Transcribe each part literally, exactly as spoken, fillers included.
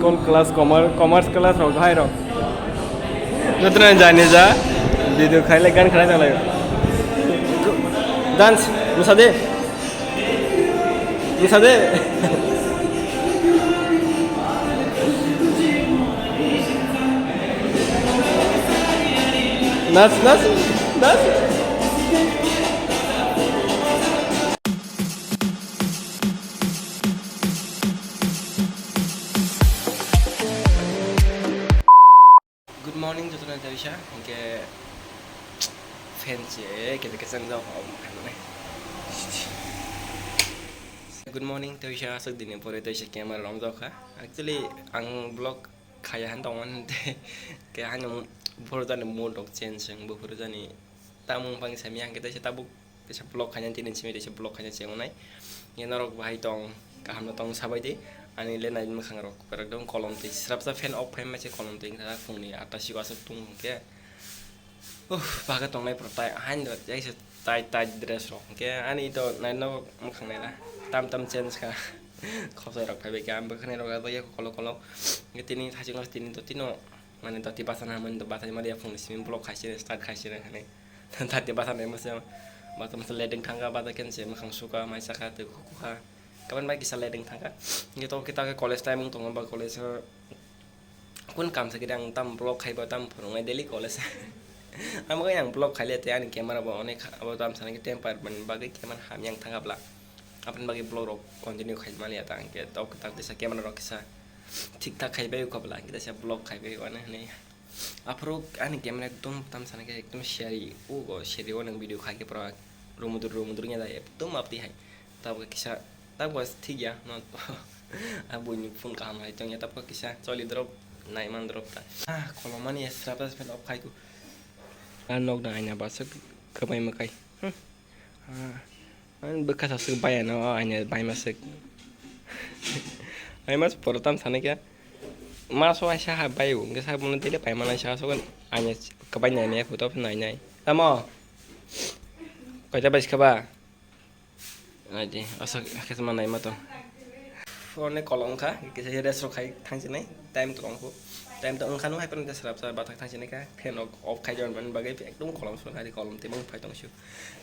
Kon class, commerce, commerce class rok, hai rok. Jotono jani ja, video khaile gan khlai tong lai. Dance, mosa de. Mosa de. Nas, nas, nas. Good morning, jotono teisa, hingke fan se, kete kete jok, om, ano, good morning, teisa, aswk dini pore teisa camera romjok kha. Actually, ang vlog khaya han tongmani tei, ke hani buphuru jani mood rok change wng, buphuru jani tamung bangsa miyang khe teisa tabuk. Teisa vlog khaina tini simi teisa vlog khaina chengonai. Ye norok bahai tong, kaham no tong sabai di. Ani le nai mwkhang rok ekdom kolom twi srapsa fan off khai mase kolom twi wngkha phungni atta siko aswk tung hwnkhe. Uff, bagwi tongnai pura tai haino jaisa tight tight dress rok hwnkhe ani to nai no mwkhang naila tam tam change kha. Khosai rok phaibai khe ang bwkhani rok abo yakho kolok kolok. Hwnkhe tini thachikno tini to tino mane doti bachana mani to bathai maliya phungni simi vlog khaisini start khaisini hinwi. Thate basa nai masa, basa masa ledeng thangkha, basa kense mwkhang sukha, mai sakha, twi khukha. Kaban bai kisa ledeng thangkha. Hingke to kita ke college time wng tongo, ba college o kun kam sakhe ang tam vlog khai ba tam phwrwngnai daily college. Amo khe ang vlog khai le tei ani camera bo onek abo tam sana khe temper mani bagwi camera hamya wng thangkha bla. Aboni bagwi vlog rok continue khai mani ya ta hingke to kita kisa camera rok kisa thik thak khai bai kho bla, kita kisa vlog khai bai wani hinwi. Aphuru ani camera ekdom tam sana khe ekdom seri, o seri o nwng video khai khe pura rumudur rumudur wngya da ekdom aptwi hai. Tabuk kisa tabuk thik ya no. A buini phone kaham hai tongya tabuk kisa choli drop nai man drop ta. Ah, kolomani srapta srapta off khai ku. A nok da aina baswk kwbai mwkai. Hmm. Ah, ani bwkha saswk bai ano, o aina bai maswk. Bai mas poro tam sana khe. Maso aisa ha bai o, hwnkhe sa bono tele bai mana sa so aina kwbai nai nai photo nai nai. Tamo? Kaita bai sikha ba? Nai di, asa khe ma nai ma to. Phone kolong kha, kisa rest rok khai thang sinai, time to ongkho. Time to ongkha no hai pon srap srap bathak thang sinai kha, fan rok off khai jon ban bagwi ekdom kolom song khai kolom tei bang phai tong su.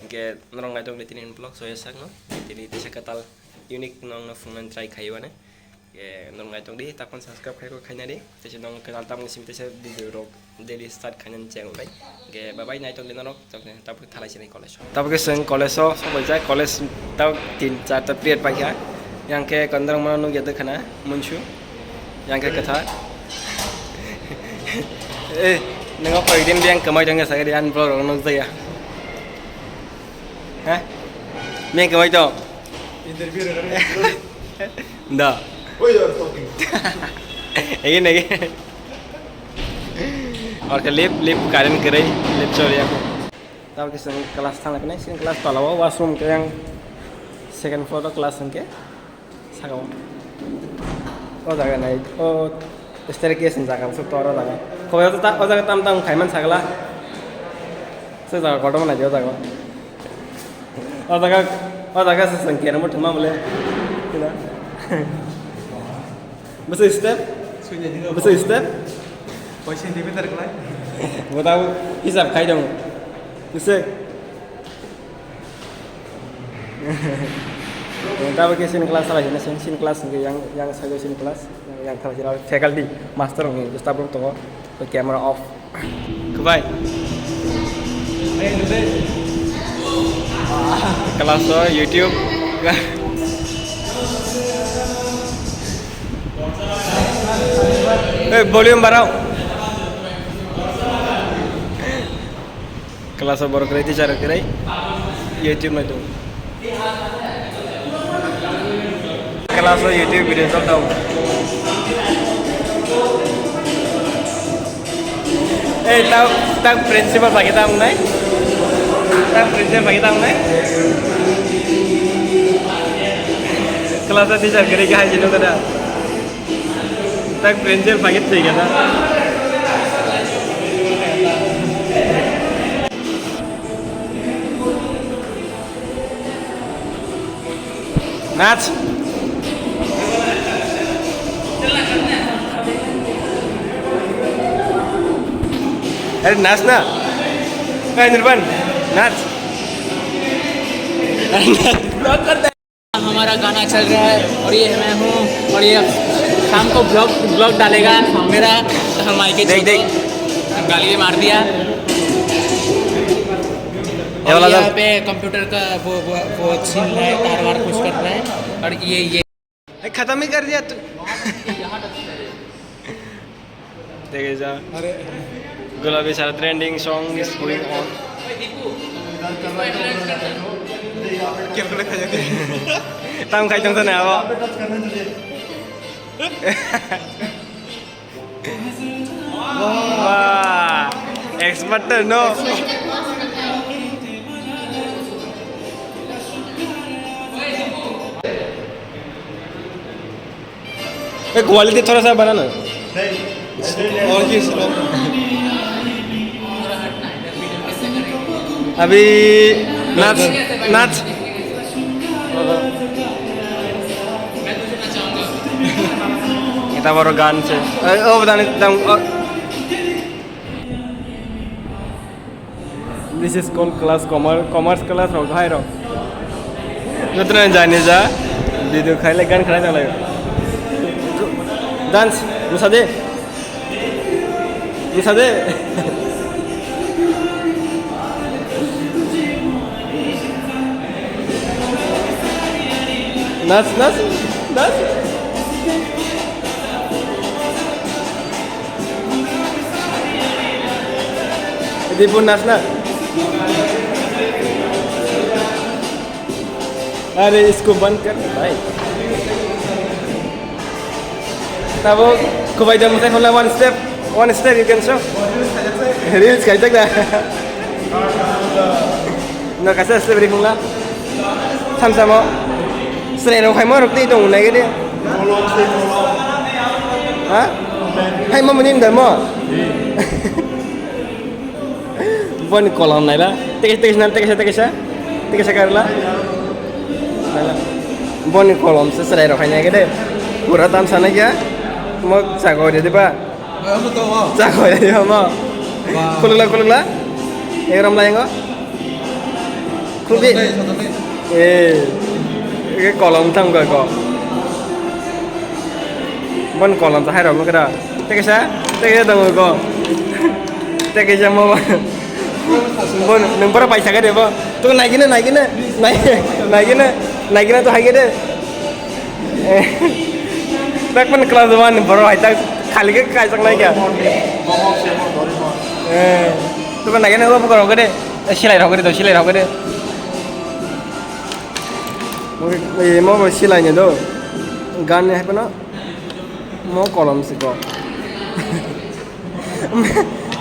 Hingke norok naitok ni tini vlog soya sakno, tini teisa kwtal unique nongno phungnani try khai mane. Hingke norok naitok di, takon subscribe khai kok khaina di, teisa nong kwtal tamni simi teisa video rok daily start khainani channel bai. Hingke bye bye naitok di norok, tabuk thalai sinai college o. Tabuk chwng college o sobaijak, college tabuk tin char ta period paikha. Yang khe kondorok mano nukya dokhana munsu. Yang khe kwthar. Eh, nwngo koyekdin biyang kwmai tongya sakhe di, ani borok rok nukjakya. Ha? Biyang kwmai tong? Interview rwgani. Da. Why you are talking? Again, again. Or khe lip, lip current kwrwi, lip choliya. Tabuk khe chwng class thang lai phinai, chini class tola o washroom khe yang second floor o class hwnkhe. Saka o. O jaga nai, o staircase ni jaga bwswk tor o jaga. Khobai o ta, o jaga tam tam khaiman sagla. Se jaga kotorma nai o jaga. O jaga, o jaga se seng kermo thwngma bole. Bwswk step? Bwswk step? Koi centimeter klai? Bo ta hisab khai dong. Bwswk? Tabuk khe chini class salai hino, chini class hwnkhe yang, yang side o chini class, yang thang chini faculty, master rok ni staff rok tongo, camera off. Kwbai. Class o YouTube. Hey, volume barao. Class o borok kwrwi, teacher kwrwi, YouTube nai tongo. Class o YouTube video chol tongo. Ei, tak, tak principal bagi tam nai? Tak principal bagi tam nai? Class o teacher kwrwi khe hai jino kada. Tak principal bagi thwi kada. Nach. अरे नाच ना। ए निर्बन, नाच। अरे नाच। Vlog कर दे। हमारा गाना चल रहा है और ये मैं हूँ और ये शाम को vlog, vlog डालेगा मेरा। तो हम मायके देख, चोदो। देख। गाली भी मार दिया। ये और वाला यहाँ तो पे कंप्यूटर का वो, वो, वो छीन रहा है, तार वार कुछ कर रहा है। और ये, ये ए, खत्म ही कर दिया तू। देखे जा। अरे। गुलाबी सारा trending song is going on। Calculate हो जाती है। Tam khai tong sana abo। Wah, expert tuh, no. ए, quality थोड़ा सा बढ़ा ना। और ये slow। अभी नाच, नाच। Kita baru gan sih. Eh, oh, petani, petani, oh. This is called class commerce, commerce class rok, hai rok. Jotono jani ja, video khailai, gan khailai tonglaio. Dance, mwsa de. Mwsa de. Nas, nas, nas. Di pun nas na. Are, isko band kar, bhai. Tabo, kubai da musai hola one step, one step you can show. Reels khaijak da. No, kaisa step ri khungla. Sam samo. Sre ro khaimo rok tei tong nai gede. Ha? Hai mo munim da mo. Boni kolom naila. Teke, teke, teke, teke, teke, teke, karla. Naila. Boni kolom se serai rok hainai gede. Pura tam sana kya. Mo chago de ba. Chago de ba mo. Kulukla, kulukla. Egram la yango. Khuldi. Eh, ke kolom thang ko ko. Bon kolom ta hai rok kra. Teke sa, teke dong ko. Teke sa mo. Bon nang para paisa ka de bo. Tu nai gina, nai gina. Nai, nai gina. Nai gina tu hai gede. Eh. Tak pan class one boro hai tak khali ke kai sak nai kya. Eh. Tu nai gina ko ko de. Eh, silai rok de, silai rok de. Mo, eh, mo, mo silai ni do. Gan ni hai pano. Mo kolom si ko.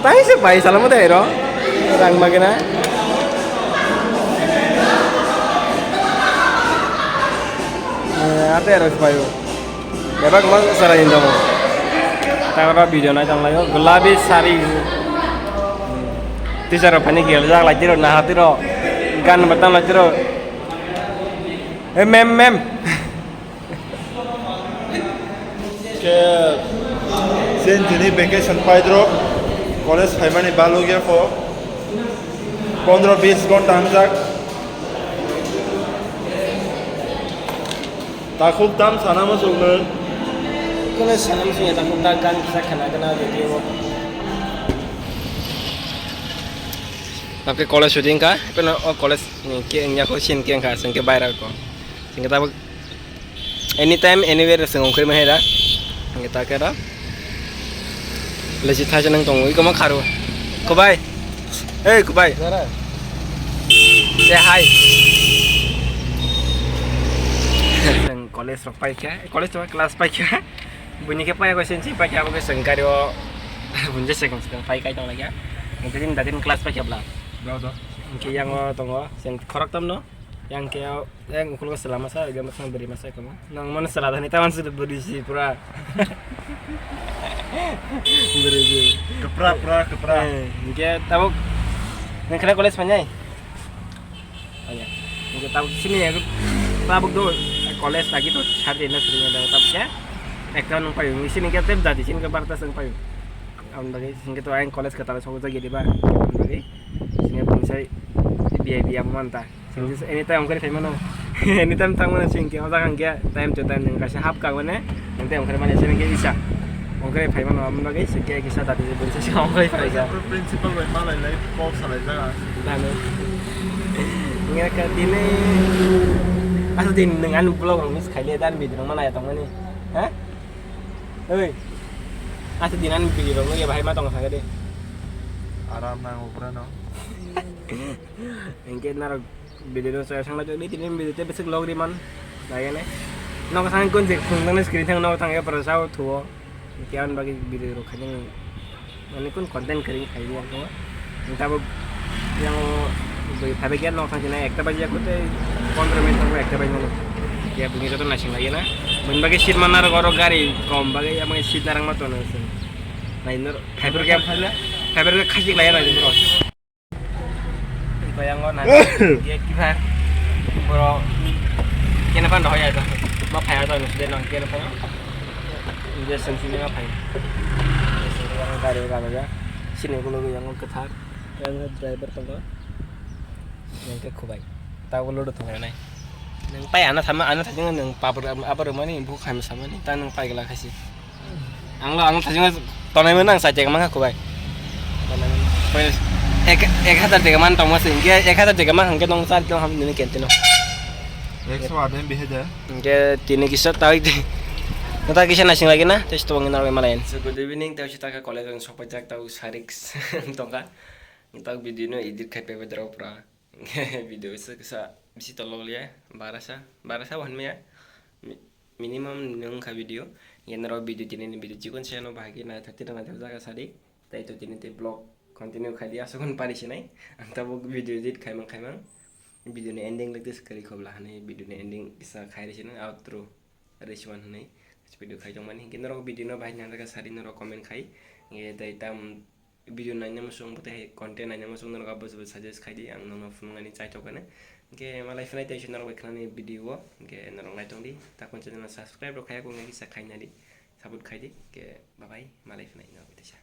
Tai se bai sala mo dai ro. Rang magena. Eh, ate ro si bai o. Bebak ma sara indo mo. Tangra video nai tang layo. Gulabi sari. Teacher rok phani gel jak lai tiro, naha tiro, gan batang lai tiro. Eh, mem, mem. Ke sen tini vacation paidrop, college phaimani balugya pho, pondro bis ghonta hamjak. Takhuk tam sana muchung nung. Kono sana muchung ya, takhuk ta gan kisa khana gana video. Tapke college shooting ka, peno o college ni ke nya ko sin ke ka sengke viral ko. Sengke tabuk anytime anywhere seng ongkhri mai da. Sengke ta ke da. Leji thaisa nang tongo, iko ma kharo. Kubai. Hey, Kubai. Say hi. Seng college rok paikha, college rok class paikha. Buini khe paya koi sensi paikha, abo khe seng gari o bunje sekong sekong pai kai tong laikha. Engke din dadin class paikha bla. Bla do. Engke yango tongo, seng khorok tamno. Yang khe yang ukulgo selama sa, yang bwsang beri masa komo. Nang mano sela dani taman sudu beri si pura. Beri si. Kepra, pra, kepra. Eh, engke tabuk nang kena college panjai. Oh ya. Engke tabuk sini ya, tabuk do college lagi to sar dina sini ada tabuk ya. Ekta nang payu, sini ke tem jadi sini ke barta sang payu. Aboni bagwi singkhe to ayang college kwtal sokjak ya diba? Aboni bagwi singkhe bonsai V I P amo manta. Singkhe anytime ongkhorwi phaimano. Anytime thangmano singkhe o jaga hwnkhe time to time nwng kaisa hap kang mane, nwng tei ongkhorwi mani singkhe isa. Ongkhorwi phaimano aboni bagwi singkhe kisa dati bonsai singkhe ongkhorwi phaijak. Principal bai malai lai kok salai jaga. Nani. Nge ka tini. Asa din nwng ani vlog rok miss khaile dan video mana ya tongmani. Ha? Oi. Asa din ani video rok nugya bahai ma tong sakhe de. Aram nang upra no. Engke narok video no saya sangla jodi tini video te besik log riman. Lagi ne. Nok sang kun jek phung nang screen thang nok thang ya para sao thuo. Kian bagi video rok khajang. Mane kun content kering khai yang ko. Engta bo yang bui phabe kian nok thang jina ekta baji aku te pondro minute thang ekta baji mano. Ya bungi joto nasing lagi na. Mun bagi seat mana rok oro gari kom bagi amai seat narang ma tono sen. Nai nur fiber ke fiber ke khajik lagi na nur. Ko yang ko na. Dia kibar. Bro. Kena pan dohoya to. Ma phaya to nus de nang kena pan. Dia sen sini ma phaya. Yang gari gana ya. Sini kulo yang ko kethar. Yang driver tongko. Yang ke khubai. Ta ulo do thong nai. Nang pai ana sama ana thajing nang papur abar mani bu khaim samani ta nang pai gela khasi. Ang lo ang thajing tonai mani nang sai tega mangkha khubai. Ek ek hazar tega man tong masi ke ek hazar tega man hangke nong sar tong ham nini kentino. Ekso adem behe ja. Ke tini kisa tawik de. Nata kisa nasing lagi na tes tong na malayan. So good evening tawsi taka college ang sokpajak tawik sarik tongka. Ntak video no edit khai pepe drop ra. Video se kisa bisi tolok liya, barasa, barasa wan maya. Mi- Minimum nung kha video. Yen ro video tini ni video chikon se no bahagi na thati na thati jaga sadi. Tai to tini te vlog continue khai dia sokon pari sinai. Ang tabuk video edit khai mang khai mang. Video ni ending like this kari khobla hani video ni ending kisa khai ri sinai outro. Rishwan hani video khai tong mani. Kino ro video no bahagi na jaga sadi no ro comment khai. Nge tai tam video naina muchung, bo tei content naina muchung norok abo suggest khai di, ang nono phunuknani chaithok khe. Hwnkhe malai phinai tei norok bai khwnani video o, hwnkhe norok naitong di, takon channel no subscribe rok khaiya khe kisa khaina di, support khai di, hwnkhe bye bye, malai phinai norok bai teisa.